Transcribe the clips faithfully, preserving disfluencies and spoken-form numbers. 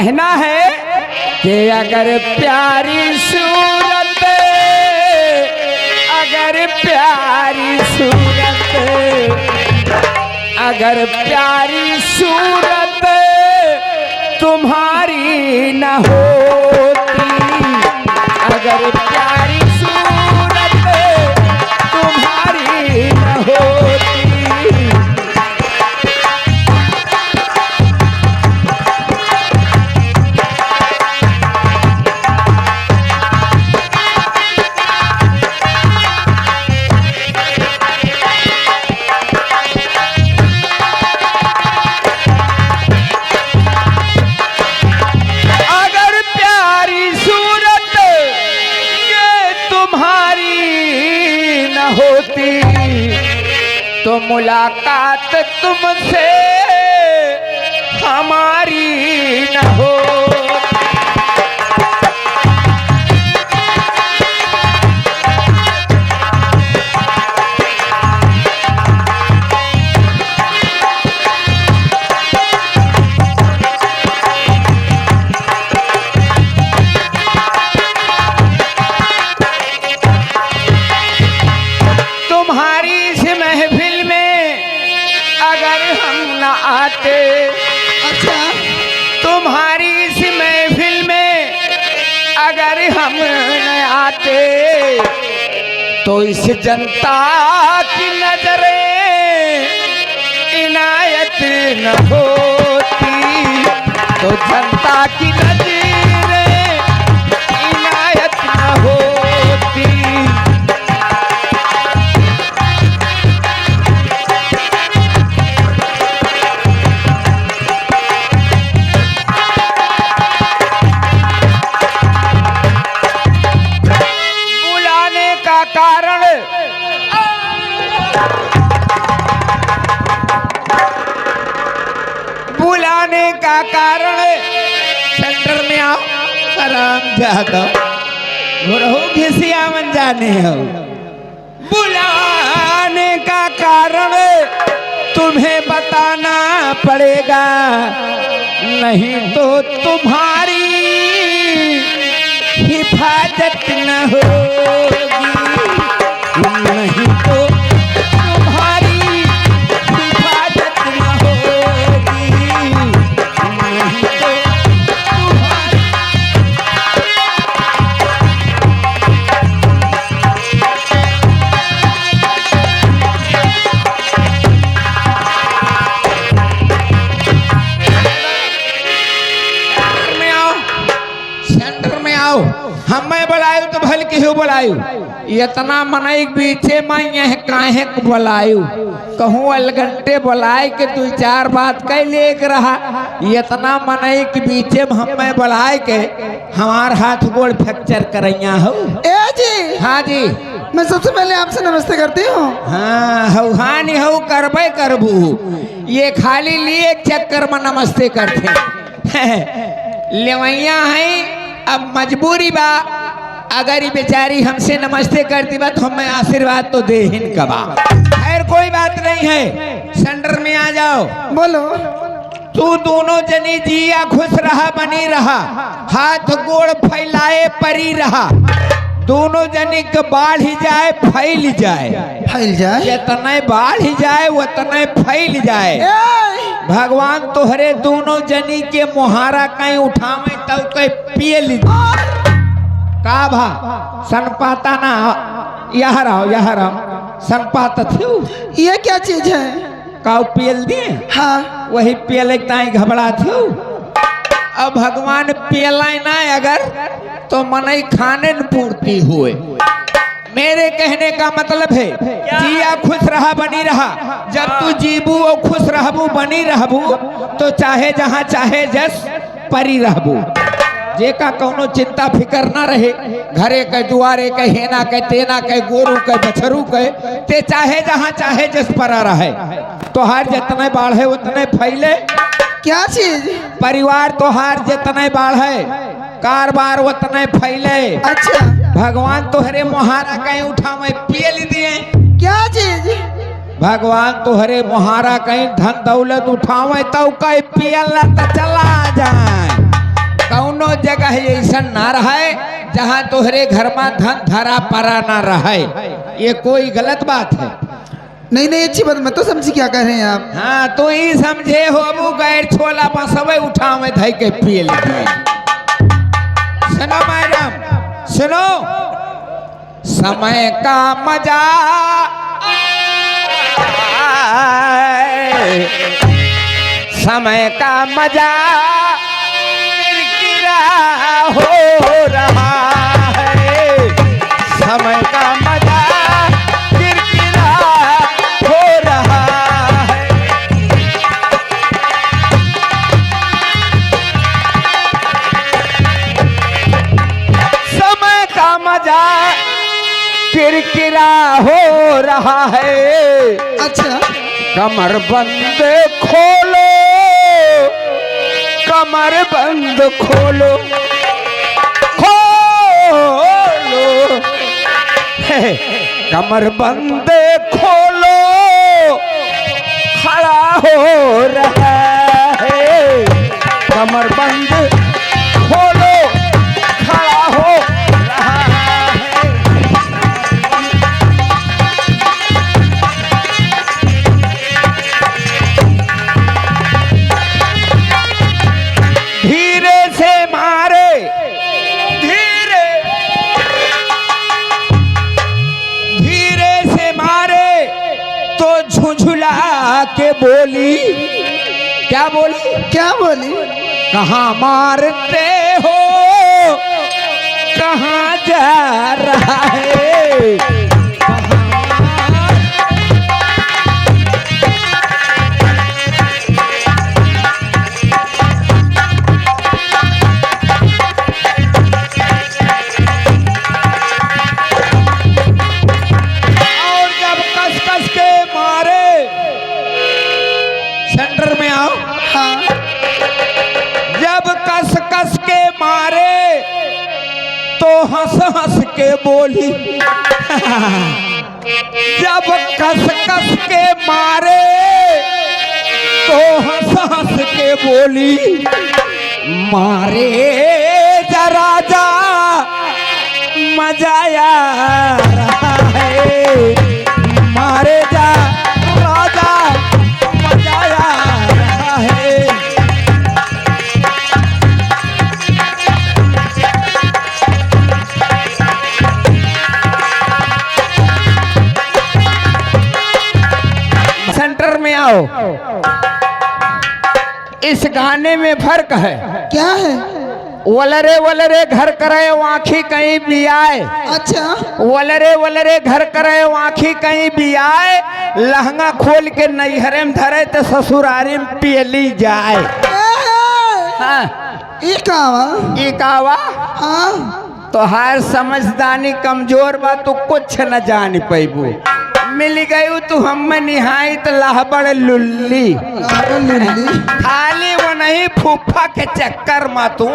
कहना है कि अगर प्यारी सूरत, अगर प्यारी सूरत, अगर प्यारी सूरत तुम्हारी न होती, अगर प्यारी सूरत तुम्हारी न होती, अगर प्यारी सूरत ये तुम्हारी न होती, तो मुलाकात तुमसे हमारी न होती। तुम्हारी इस महफिल में अगर हम न आते, अच्छा। तुम्हारी इस महफिल में अगर हम न आते, तो इस जनता की नजरें इनायत न होती, तो जनता की नजरें इनायत न होती। बुलाने का कारण, बुलाने का कारण, सेंटर में आओ, आराम ज्यादा, घुरहु घिसियावन जाने हो। बुलाने का कारण तुम्हें बताना पड़ेगा, नहीं तो तुम्हारी हिफाजत न होगी, नहीं तो तुम्हारी हिफाजत न होगी, नहीं तो तुम्हारी सेंटर में आओ, सेंटर में आओ। हमें बुलायो तो भल केहू बुलायो। इतना मनई के बीचे में यह काहे को बुलायो? कहूँ अलगंटे बुलाए के दुइ चार बात कह लेके रहा। इतना मनई के बीचे में हमें बुलाए के हमार हाथ गोड़ फ्रैक्चर करैया हो। ए जी। हाँ जी। मैं सबसे पहले आपसे नमस्ते करती हूँ। हाँ, हऊ हानि हऊ करबे करबू। ये खाली लिए चक्कर में नमस्ते करते। लेवैया हैं, अब मजबूरी बा। अगर ये बेचारी हमसे नमस्ते करती बा तो हमें आशीर्वाद तो देहिन का बा। खैर कोई बात नहीं है, सेंटर में आ जाओ। बोलो। तू दोनों जनी जिया खुश रहा, बनी रहा, हाथ गोड़ फैलाए परी रहा। दोनों जनी के बाढ़ जाए, फैल जाए। फैल जाए। जितने बाढ़ जाए, उतने फैल जाए। ए! भगवान तोहरे दोनों जनी के मोहारा कहीं उठावे, तब कहीं पिए ली। का भा? सनपाता ना, यहाँ रहो, यहाँ रहो। सनपात थी। ये क्या चीज है? काऊ पियल दिए? हाँ। वही पियले के ताई घबरात हो। अब भगवान पियलाए ना अगर, तो मनई खाने न पूर्ति होए। मेरे कहने का मतलब है, क्या? जिया खुश रहा, बनी रहा। जब तू जीबू और खुश रहबू, बनी रहबू, तो चाहे जहाँ चाहे जस परी रहबू। जेका कौनो चिंता फिकर ना रहे, घरे के, दुआरे के, हेना के, तेना के, गोरू के, बछरू के, ते चाहे जहाँ चाहे जस परा रहे। तोहार जितने बाढ़े उतने फैले। क्या चीज? परिवार तोहार जितने बाढ़े, कारबार उतने फैले। अच्छा। भगवान तोहरे मोहारा कहीं उठावे, पियल दिए। क्या चीज? भगवान तोहरे मोहारा कहीं धन दौलत उठावे, तो कहीं पियल ना तो चला जाए। कौनो जगह ऐसन ना रहे जहाँ तोहरे घर मा धन धरा परा ना रहे। ये कोई गलत बात है? नहीं, नहीं, अच्छी बात, मैं तो समझी क्या कह रहे हैं आप। हाँ, तू ही समझे हो, अब गैर छोला बसवे उठावे धई के पिए लेते। सुनो मैडम, सुनो। समय का मजा, समय का मजा किरकिरा हो रहा है, समय का मजा किरकिरा हो रहा है। समय का मजा किरकिरा हो रहा है। अच्छा। कमर बंद खोलो, कमर बंद खोलो, खोलो। हे, कमर बंद खोलो, खड़ा हो रहा है। कमर बंद खोलो, खड़ा हो रहा है। धीरे से मारे, धीरे, धीरे से मारे तो झुझुला के बोली। क्या बोली? क्या बोली? कहाँ मारते हो, कहाँ जा रहा है? और जब कस कस के मारे, सेंटर में आओ। हाँ। जब कस कस के मारे तो हंस हंस के बोली। जब कस कस के मारे तो हंस हंस के बोली, मारे जा राजा, मजा आ रहा है, मारे जा राजा, मजा आ रहा है। सेंटर में आओ। इस गाने में फर्क है। क्या है? वलरे वलरे घर करे वाखी कहीं बियाए। अच्छा। वलरे वलरे घर करे वाखी कहीं बियाए, लहंगा खोल के नैहरे में धरे त ससुरारी में पियली जाए। ए, हाँ। ई का बा? ई का बा? हाँ। तोहार समझदानी कमजोर बा, तू कुछ न जान पैबू। मिल गयू तू हम्मे निहाई त लहबड़ लुल्ली। लहबड़ लुल्ली। खाली वो नहीं फुफ्फा के चक्कर मा तू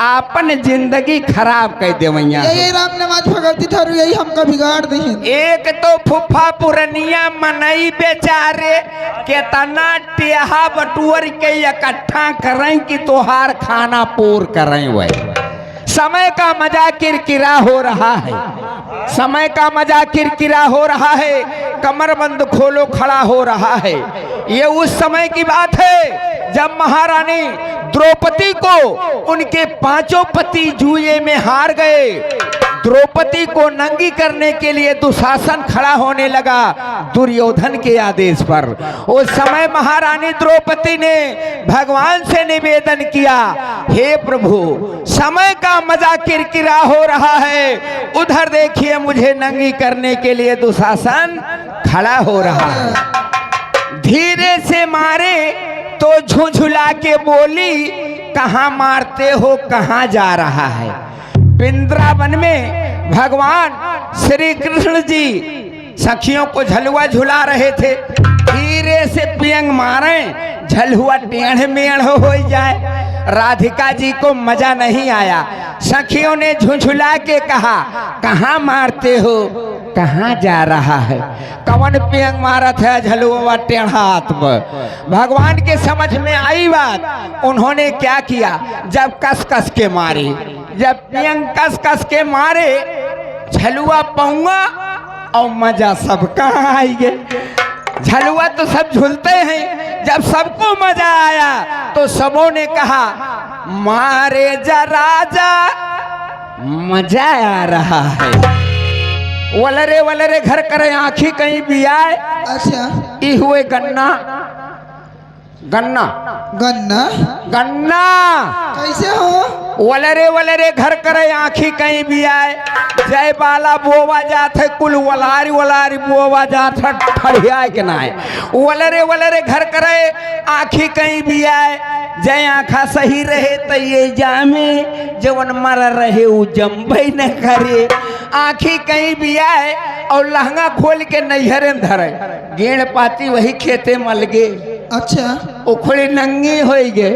आपन जिंदगी खराब कर देवैया। यही राम नमाज भगवती थारू यही हमका बिगाड़ दी। एक तो फुफ्फा पुरनिया मनई बेचारे केतना टेहा बटुअर के इकट्ठा करें कि तोहार खाना पूर करें वह। समय का मजा किरकिरा हो रहा है, समय का मजा किरकिरा हो रहा है, कमरबंद खोलो खड़ा हो रहा है। ये उस समय की बात है जब महारानी द्रौपदी को उनके पांचों पति जुए में हार गए। द्रौपदी को नंगी करने के लिए दुशासन खड़ा होने लगा दुर्योधन के आदेश पर। उस समय महारानी द्रौपदी ने भगवान से निवेदन किया, हे प्रभु, समय का मजा किरकिरा हो रहा है, उधर देखिए मुझे नंगी करने के लिए दुशासन खड़ा हो रहा है। धीरे से मारे तो झुझुला के बोली, कहाँ मारते हो, कहाँ जा रहा है? वृंदावन में भगवान श्री कृष्ण जी सखियों को झलुआ झुला रहे थे। धीरे से पियंग मारे, झलुआ टेढ़ मेढ़ हो जाए। राधिका जी को मजा नहीं आया। सखियों ने झुंझुला के कहा, "कहाँ मारते हो, कहाँ जा रहा है, कवन पेंग मारत है झलुआ टेढ़ा हाथ में?" भगवान के समझ में आई बात, उन्होंने क्या किया, जब कस कस के मारे, जब पेंग कस कस के मारे, झलुआ पौआ और मजा सबका आई गे। झलुआ तो सब झूलते हैं, जब सबको मजा आया तो सबों ने कहा, "मारे जा राजा, मजा आ रहा है।" वलरे वलरे घर करे आँखी कहीं भी आए। अच्छा। ई हुए गन्ना, गन्ना। गन्ना? गन्ना। कैसे हो? वलरे वलरे घर करे आँखी कहीं भी आए, जय बाला बोवा जात है, कुल वलारी वलारी बोवा जात है, ठड़िया के नाय। वलरे वलरे घर करे आँखी कहीं भी आए, जय आँखा सही रहे त ये जामे, जवन मरा रहे उ जम्बई न करे। आँखी कहीं भी आए और लहंगा खोल के नैहरे में धरे, गेड़ पाती वही खेते मलगे। अच्छा। उखड़ी नंगी होई गे।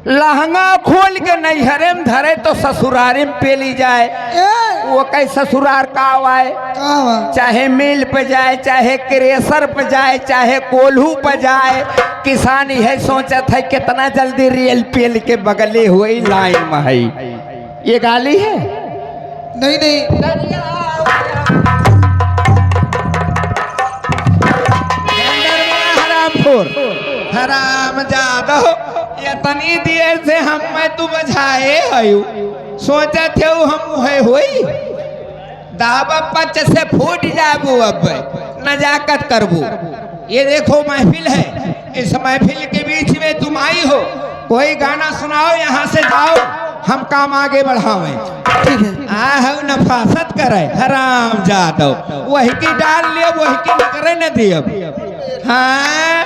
लहंगा खोल के नैहरे में धरे तो ससुरारी में पेली जाए। ए! वो कई ससुरार का आए? का बा? चाहे मिल पे जाए, चाहे क्रेशर पे जाए, चाहे कोल्हू पे जाए, किसान यह सोचत है कितना जल्दी रेल पेल के बगले हुई लाइन में है। ये गाली है? नहीं, नहीं। हरामपुर, हराम जादो, इतनी देर से हम मैं तू बझाए हयू, सोचत हयू हम उहे होई। दाब पच से फूट जाबू, अब नजाकत करबू। ये देखो महफिल है, इस महफिल के बीच में तुम आई हो, कोई गाना सुनाओ, यहाँ से जाओ, हम काम आगे बढ़ावें। ठीक है। आ हऊ नफासत करे, हराम जादो, वही की डाल लियो, वही की निकरे न दियो। हाँ।